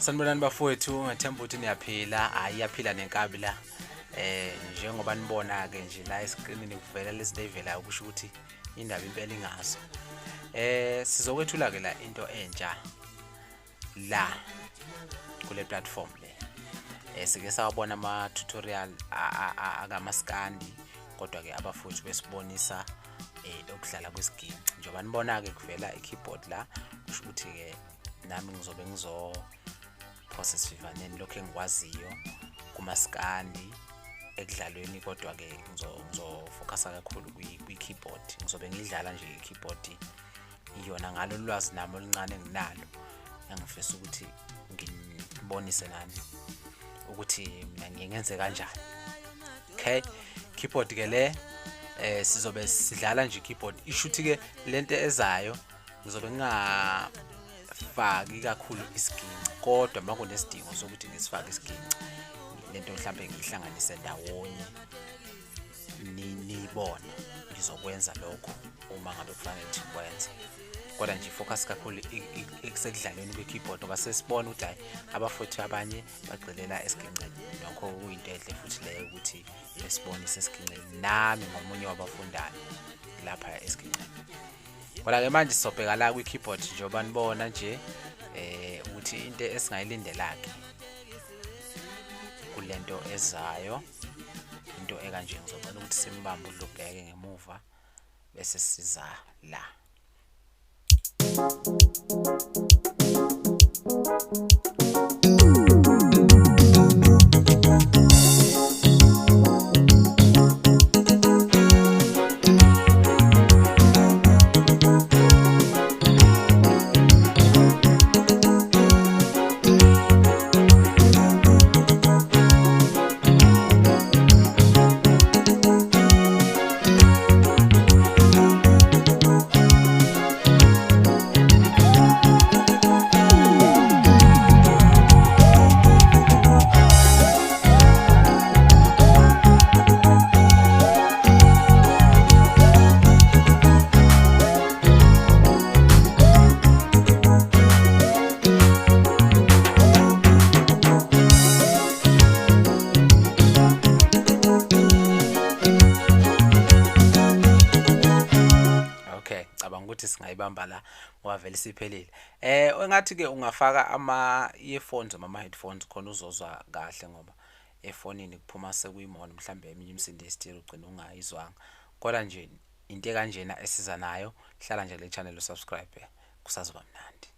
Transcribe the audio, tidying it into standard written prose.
Sanibonani bafowethu, ngethemba ukuthi niyaphila. Hayi, iyaphila nenkabi la. Njengoba nibona ke nje la eskrinini kuvela lezi evelayo, kusho ukuthi indaba impela ingazo. Sizokwethula ke la into entsha la kule platform le. Sike sawabona ama tutorial akamaskandi, kodwa ke abafowethu besibonisa ukudlala kwesiginci. Njengoba nibona ke kuvela i-keyboard la, kusho ukuthi ke nami ngizobe ngizophosa esivivaneni lokho engikwaziyo kumaskandi ekudlalweni, kodwa ke ngizofocusa kakhulu kwi-keyboard. Ngizobe ngidlala nje i-keyboard iyona ngalo lwazi nami oluncane enginalo, engifisa ukuthi nginibonise nani ukuthi mina ngiye ngenze kanjani. Okay, keyboard ke le, sizobe sidlala nje keyboard. Ishuthi ke lento ezayo ngizobe ngingafaki kakhulu isiginci, kodwa makunesidingo sokuthi ngisifake isiginci lento mhlambe ngihlanganise ndawonye niyibone, ngizokwenza lokho uma ngabe kufanele ukuthi ngikwenze. Kodwa nje focus kakhulu ekusekudlaleni kwe-keyboard, ngoba sesibona ukuthi hayi, abafowethu abanye bagxilela esigincini. Nokho kuyinto enhle futhi leyo ukuthi besibonise esigincini, nami ngomunye wabafundayo lapha esigincini. Kodwa ke manje sizobheka la kwi-keyboard, njengoba nibona nje ukuthi into esingayilindela-ke kulento ezayo into ekanje. Ngizocela ukuthi simbambe udlubheke ngemuva bese siza la. Okay, cabanga ukuthi singayibamba la ngoba vele siphelile. Engathi ke ungafaka ama earphones noma ama headphones khona uzozwa kahle, ngoba efonini kuphuma sekuyimona mhlambe eminye imisindo esitile ugcina ungayizwanga. Kodwa nje into ekanjena esiza nayo, hlala nje le channel usubscribe, kusazoba mnandi.